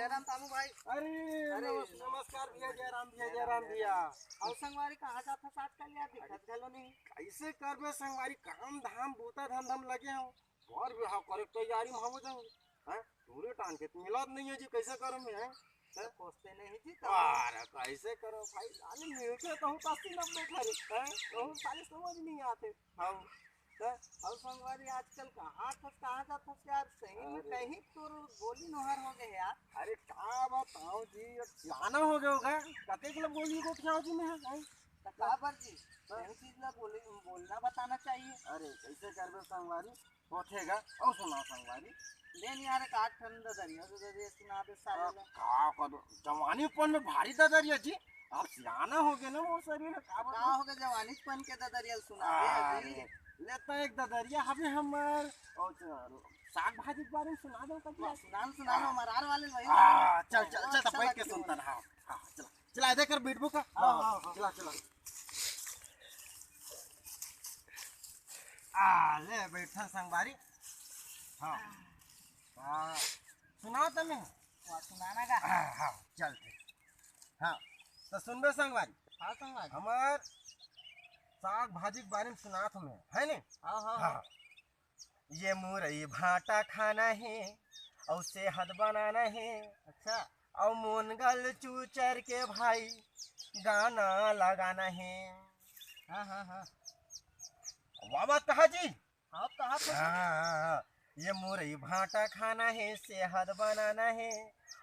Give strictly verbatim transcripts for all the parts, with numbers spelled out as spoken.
जय राम तामू भाई। अरे, अरे, नमस-, नमस्कार भैया, जय राम भैया, जय राम भैया। अउ संगवारी, कहाँ जात हस आजकल यार, दिखत घलो नहीं। कैसे करबे संगवारी, काम धाम, बूता धंधा में लगे हूँ। बर बिहाव करे के तैयारी में हो जाऊँ। हैं? दूरी टान के तो मिलत नहीं है जी, कैसे करूँ मैं, हैं? हैं? तो खोजते नहीं जी, तो अरे, कैसे करो भाई, जाने मिलते तो हूँ अस्सी नब्बे घरे, हैं? तो हूँ साले समझ नहीं आते। हाँ। हैं? अउ संगवारी, आजकल कहाँ थस, कहाँ जात हस यार? सही में अरे। कहीं तोर बोली नोहर हो गए यार। अरे, का बताओ जी, अब जाना हो गया होगा। कतेक लोग बोली को क्या हो जी मैं, हैं? तो का बर जी? हाँ। सही चीज ला बोले, बोलना बताना चाहिए। अरे, कैसे करबे संगवारी? होथे गा, अउ सुनाओ संगवारी। ले न यार, एक आठ ठन ददरिया, ददरिया सुना दे साले अब ला। का करो, जवानी पन में भारी ददरिया जी, अब सियाना हो गए ना वो शरीर, का का बताओ? हो गए, जवानी पन के ददरिया सुना दे अरे, जी। लेता एक ददरिया हवे हमर, अउ च-, साग भाजी के बारे में सुना दो कभी। वाह, सुना लो, सुना लो, मरार वाले भाई। हाँ, चल, चल, हाँ, चल, अच्छा बैठ के लगता है। सुनता रहा। हाँ, चला। चला, एदे कर बैठबो का? हाँ, हाँ, हाँ। चला, चला। आ, ले, बैठा संगवारी। हाँ। हाँ, सुनाओ तमे। हाँ, सुनाना का? हाँ, हाँ, चल ठीक। हाँ, तो सुनबे संगवारी। हाँ, संगवारी। हमर साग भाजी के बारे में सुनात हूँ मैं, है ने? हाँ, हाँ, हाँ। हाँ। ये मुरई भाटा खाना है और सेहत बनाना है। अच्छा। और मुनगल चूचर के भाई गाना लगाना है। हाँ, हाँ, हाँ। वाह, वाह, कहा जी? हाँ, कहा था। हाँ, हाँ, हाँ। ये मुरई भाटा खाना है, सेहत बनाना है,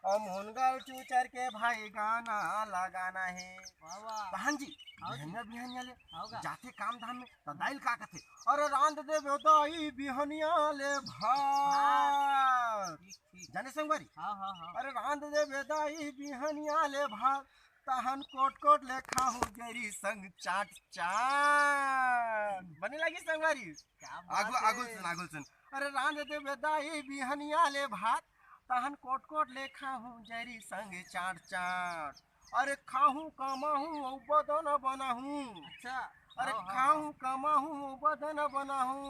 और मुनगल चूचर के भाई गाना लगाना है। वाह, वाह। बहन जी, हाँ जी। बिहनिया, बिहनिया ले हाँ, का? जाथे काम धाम में, त दाई ल का कथे? अरे रांध देबे दाई बिहनिया ले भात। ठीक, ठीक। जाने संगवारी? हाँ, हाँ, हाँ। अरे रांध देबे दाई बिहनिया ले भात, तहन कोट कोट ले खाहूं जरी संग चाट चाट। बने लगी संगवारी? क्या बात आगू, है? आगू सुन, आगू सुन। अरे रांध देबे दाई बिहनिया ले भात, तहन कोट कोट ले खाहूं जरी संग चाट चाट। अरे खाहूं कमाहूं अउ बदन बनाहूं। अच्छा। अरे हाँ, हाँ, खाहूं हाँ। कमाहूं अउ बदन बनाहूं,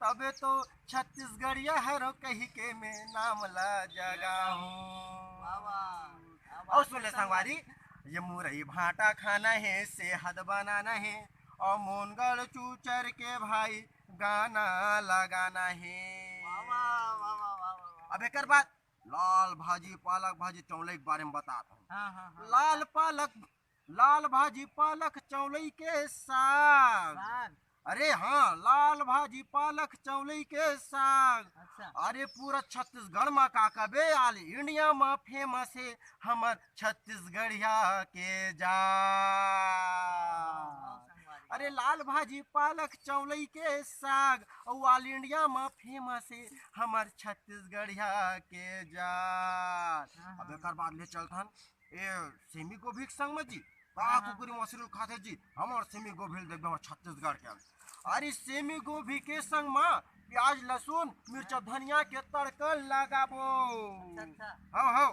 तबे तो छत्तीसगढ़िया हरो कही के मैं नाम ला जगाहूं। वाह, वाह। क्या बात अउ है सुन ले संगवारी। संगवारी, ये मुरई भाटा खाना है, सेहत बनाना है, और मुनगल चूचर के भाई गाना लगाना है। वाह, वाह, वाह, वाह, वाह, वाह, वाह। अब एकर बाद लाल भाजी, पालक भाजी, चौलई के बारे में बतात हूँ। हाँ, हाँ, हाँ। लाल पालक, लाल भाजी, पालक, चौलई के साग। साग। अरे हाँ, लाल भाजी, पालक, चौलई के साग। अच्छा। अरे पूरा छत्तीसगढ़ मा का कबे, all India मा famous है हमर छत्तीसगढ़िया के जात। वाह, वाह, संगवारी। अरे लाल भाजी, पालक, चौलई के साग, अउ all India मा famous है हमर छत्तीसगढ़िया के जात। हाँ, अब हाँ। एकर बाद ले चलथन ए सेमी गोभी के संग में जी। का हाँ, हाँ। कुकरी मछरी खाथे जी, हमर सेमी गोभी ल देखबे हमर छत्तीसगढ़ के। अरे सेमी गोभी के संग में प्याज, लहसुन, मिर्चा, धनिया के तड़का लगाबो। अच्छा, अच्छा। हाँ, हाँ।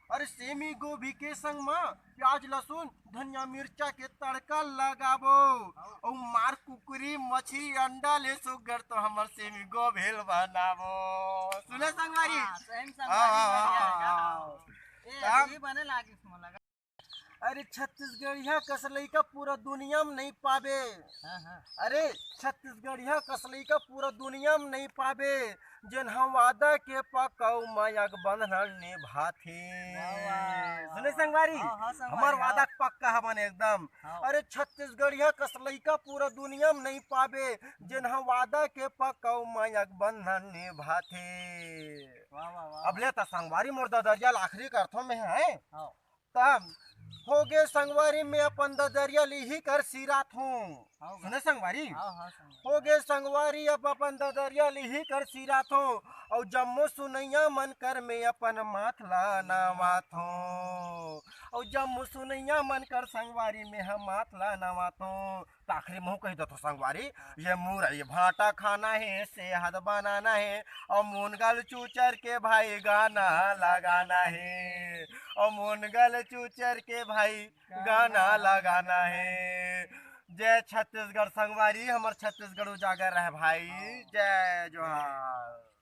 अरे सेमी गोभी के संग म प्याज, लहसुन, धनिया, मिर्चा के तड़का लगाबो। हाँ। अउ मार कुकरी, मछरी, अंडा ले सुग्घर तो हमर सेमी गोभी ल बनाबो। सुने संगवारी? हाँ, सही में हाँ, संगवारी हाँ, बन गया हाँ, का? हाँ। ए, तब? ये बने लागिस मोला। अरे छत्तीसगढ़िया कस लइका पूरा दुनिया में नहीं पाबे। हाँ, हाँ। अरे छत्तीसगढ़िया कस लइका पूरा दुनिया में नहीं पाबे, जेन ह वादा के पक्का अउ मया के बंधन निभाथे। वाह, वाह, वाह। सुने संगवारी, हाँ, हाँ, संगवारी, हमर हाँ। वादा के पक्का हवन एकदम। हाँ। अरे छत्तीसगढ़िया कस लइका पूरा दुनिया में नहीं पाबे, जेन ह वादा के पक्का अउ मया के बंधन निभाथे। वाह, वाह, वाह। अब ले त संगवारी मोर ददरिया ल आखिरी करथों मैं, हैं? हाँ। तब होगे संगवारी में अपन ददरिया लिही कर सिरात हूँ। हाँ, सुने संगवारी? हाँ, हाँ, संगवारी। होगे संगवारी अब अपन ददरिया लिही कर सिरात हूँ। अउ जम्मो सुनैया मन कर में अपन माथ ला नवात हूँ। अउ जम्मो सुनैया मन कर संगवारी में हम माथ ला नवात हूँ। त आखिरी महूँ कहि देथों संगवारी, ये मुरई भाटा खाना हे, सेहत बनाना हे, अउ मुनगल चूचर के भाई गाना लगाना हे, अउ मुनगल चूचर के भाई गाना लगाना हे। जय छत्तीसगढ़ संगवारी, हमर छत्तीसगढ़ उजागर रहे भाई। जय जोहार।